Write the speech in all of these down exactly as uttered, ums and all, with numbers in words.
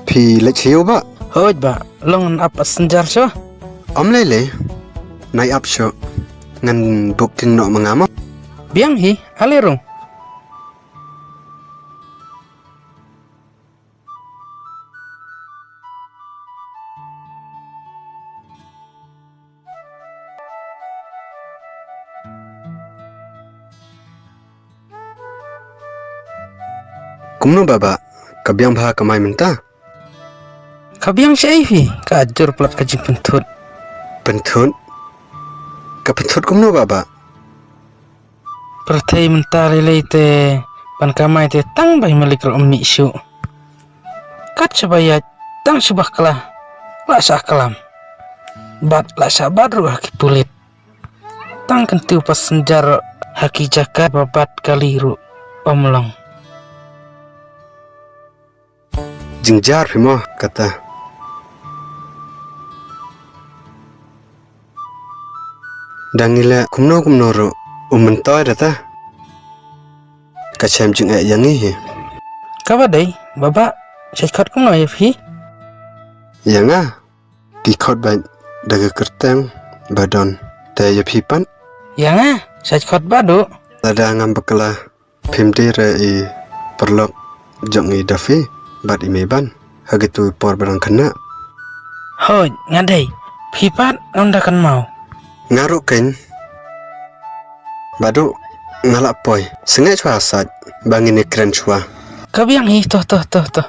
Phi leit sha ïew ba? Hooid ba, long ngan ap passenger shuh. Ym lei lei, nai ap shuh. Ngan booking noh ma nga mo. Biang hi, ale rung. Kumno Baba, ka biang bha kamai mynta? Ka biang shaei phi, ka jur palat ka jingpynthut. Pynthut? Ka pynthut kumno Baba? Pyrthei mynta lei lei te, ban kamai te tang ba hi malik ruh ym mih shuh. Kat shaba ïaid tang shu bakla, la shah klam. Bad la shah bat ruh ha ki pulit. Tang kyntiew passenger ruh ha ki jaka ba bat kali ruh ym long. Jynjar phi mo kata. Dang ngi leh kumno kumno ruh um myntoi da ta. Ka shem jingeh ïa ngi hi. Kaba dei Baba, shait khot kumno ïa phi? Ïa nga, ki khot beit da ka kyrteng Badon. Te ïa phi pat? Ïa nga, shait khot Badu. Lada ngam bakla, phim dei re i paralok jong i Dafi bad i Meban ha kitu i por ba dang khynnah? Hooid, nga dei. Phi pat ngam da kynmaw. Nga ruh keiñ. Badu, nga lah poi. Sngewbha sait ba ngin ïakren shuwa. Ka biang hi, to to to to.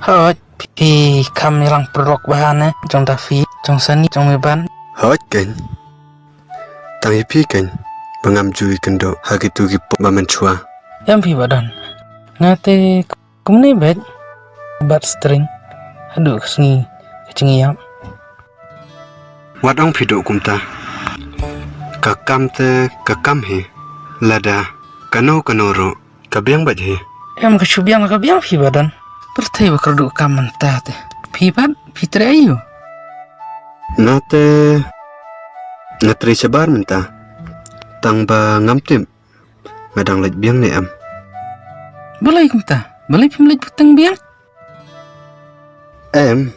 Hooid, phi kham ïalang paralok bha ne, jong Dafi, jong Sani, jong Meban. Hooid keiñ. Tang ïa phi keiñ ba ngam ju ïakynduh ha kitu ki por ba mynshuwa. Em phi Badon. Nga te kumne beit bad string haduh ka sngi ka jingïap. Wat ong phi duh kumta. Ka kam te ka kam hi. Lada kano kano ruh ka biang beit hi. Em, ka shu biang la ka biang phi Badon. Pyrthei ba kyrduh kam mynta te. Phi pat phi trei aiu? Nga te nga trei shabar mynta. Tang ba ngam tip nga dang leit biang ne em. Balei kumta? Balei phim leit bteng biang? Em,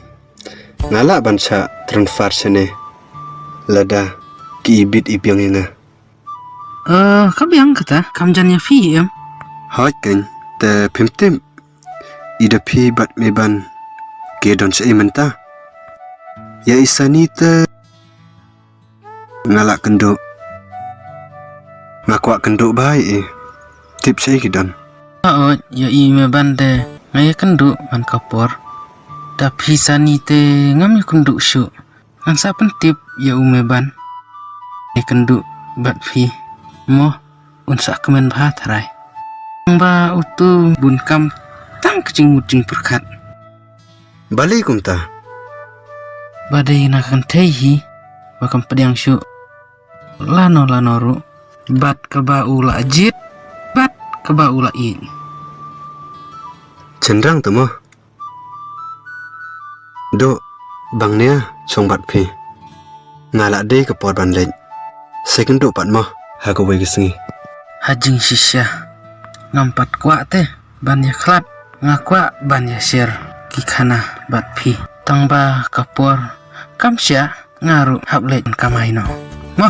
nga lah ban shah transfer shane lada ki ibit ibiang ïa nga. Eh, ka biang kata, kam jan ïa phi em? Hooid keiñ, te phim tip i Dafi bad Meban ki don shaei mynta. Ïa i Sani te nga lah kynduh. Nga kwah kynduh bha ïa i. Tip shaei ki don. Hooid, ïa i Meban te nga ïakynduh man ka por. Dafi Sani te ngam ïakynduh shuh. Ngan sa pyntip ïa u Meban. Ïakynduh bad phi. Mo, un sa kmen bha tharai. Ba utu bun kam tang ka jingmut jingpyrkhat. Balei kumta? Ba dei na ka kynthei hi ba kam pdiang shuh lano lano ruh bad kaba u la jied bad kaba u la ïeit. Chynrang te mo. Duh, bang nia shong bad phi. Nga la dei ka por ban leit. Sa kynduh pat mo ha kawei ka sngi. Ha jingshisha ngam pat kwah te ban ïakhlad, nga kwah ban ïashare ki khana bad phi. Tang ba ka por kam shah, nga ruh hap leit ban kamai noh. Mo,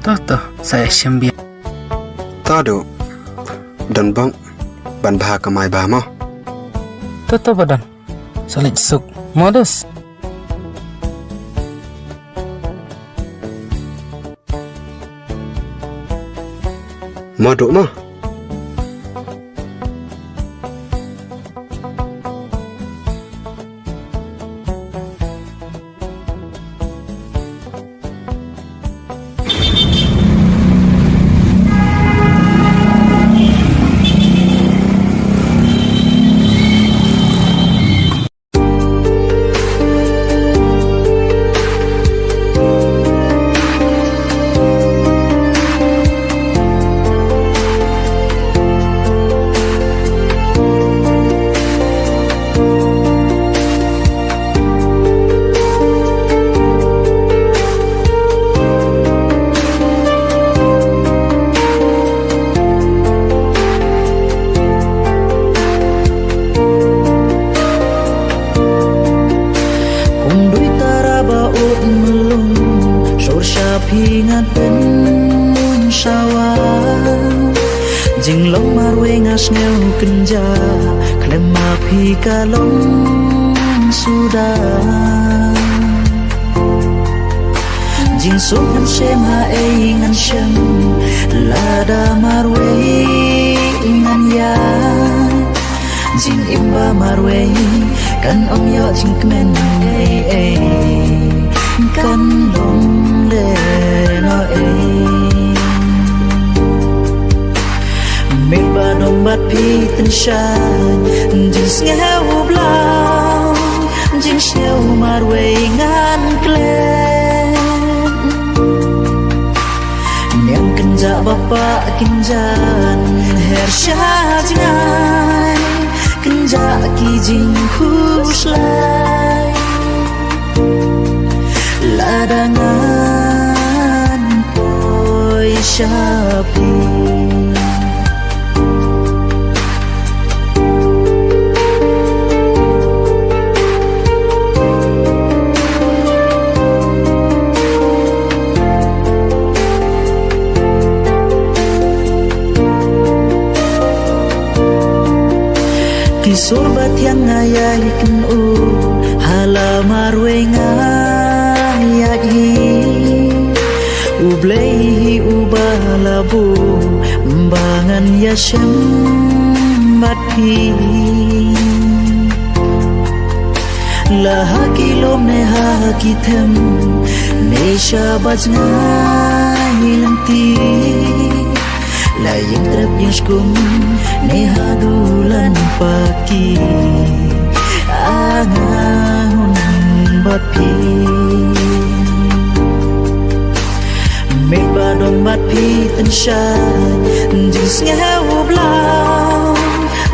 to to, sa ïashem biang. To duh, don bok ban bha kamai bha mo. To to Badon, sa leit suk. Mo dus. Mo duh mo. Phi ngan pynshawa, jinglong marwei nga sngew kynjah, khlem ma phi ka long suda. Jingsuk ngan shem haei ngan shem, lada marwei ngan ïaid. Jingim ba marwei kan ym ïoh jingkmen ei ei, kan long lehnoh ei. Mei ba dong bad phi tynshai, jingsngew u blang, jingsngew marwei ngan klet. Niang kynjah bapah kynjan her sha jngai, kynjah ki jingkhuslai. Lada ngan poi sha phi. Ki sur ba thiang nga ïai kynmaw, ha la marwei nga ïai hi. U Blei hi uba la buh ba ngan ïashem bad phi. La ha ki lum ne ha ki them, ne sha ba jngai lynti. La ïeng trep ïeng skum, ne ha dulan paki, nga hun bad phi. Mei ba dong bad phi tynshai, jingsngew u blang,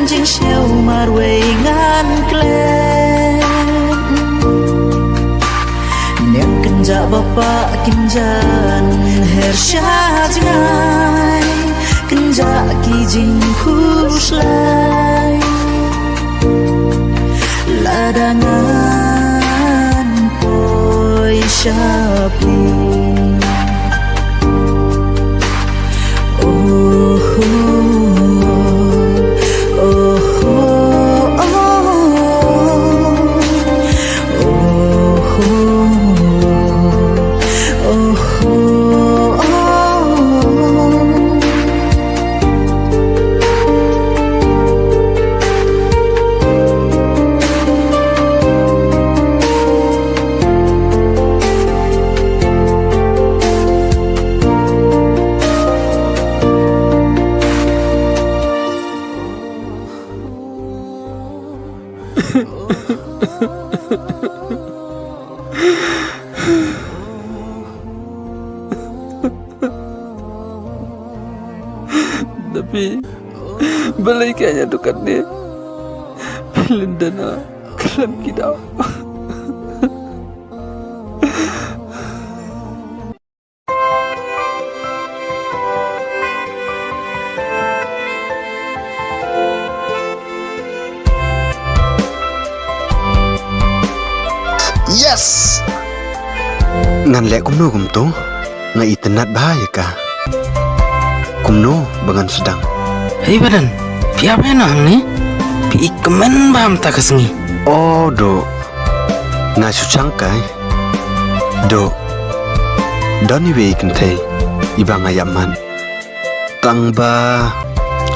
jingsngew marwei ngan klet. Niang kynjah bapah kynjan her sha jngai, kynjah ki jingkhuslai. Lada ngan poi sha phi. Da phi balei ka ïa dukat ne, phi lyndet na khlem ki daw. Yes! Ngan leh kumno kumto, nga itynnad bha ïa ka. Kumno ba ngan sdang? Hei Badan, phi ap ïa no hangne? Phi i kmen bha mynta ka sngi. O Doh, nga shu shangkai. Doh, don iwei i kynthei iba nga ïa mad. Tang ba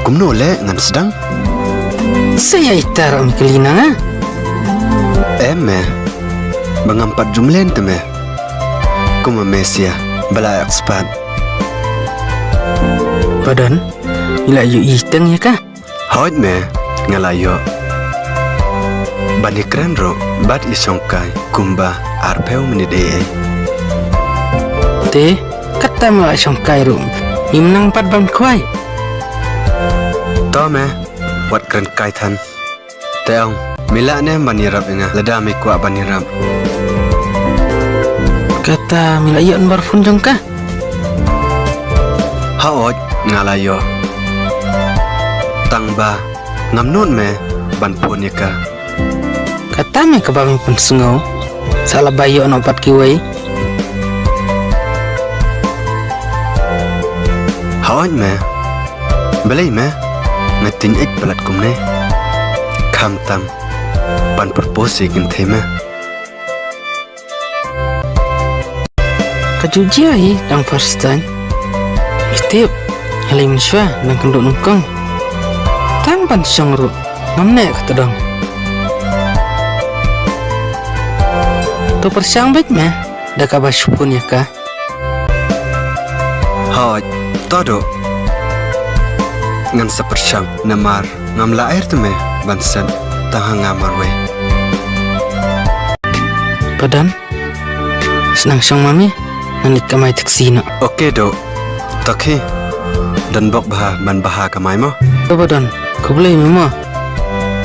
kumno leh ngan sdang? Sa ïa ita ruh me kylli na nga. Em me, ba ngam pat jumlen te me. Kum ma me sia ba la expert. Badan, ngi la ïohi teng ïa ka. Hooid me, nga la ïoh. Ban ïakren ruh bad i shongkai kumba arphew minit ei ei. Te kata me la shongkai ruh, ngim nang pat ban khwai. To me, wat kren kai than. Te ong, me lah ne ban ïarap ïa nga lada me kwah ban ïarap? Kata me la ïoh number phone jong ka? Hooid, nga la ïoh. Tang ba ngam nud me ban phone ïa ka. Kata me kaba me pynsngew, sa la ba ïoh noh pat kiwei. Hooid me. Balei me? Nga tieng ïeit palat kumne. Khamtam ban propose ïa kynthei me. Ka ju jia hi dang first time. Itip, halei mynshuwa dang kynduh nyngkong. Tang ban shong ruh ngam neh ka tdong. To pyrshang beit me da kaba shu phone ïa ka. Hooid, to doh. Ngan sa pyrshang namar ngam lah air te me ban send tang ha nga marwei. Ba don, sdang shong ma me, ngan leit kamai taxi noh. Ok doh. To khie, don bok bha ban bha kamai mo. To ba don, khublei me mo.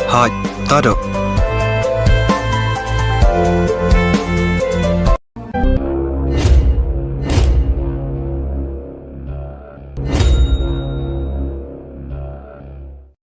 Hooid, to doh.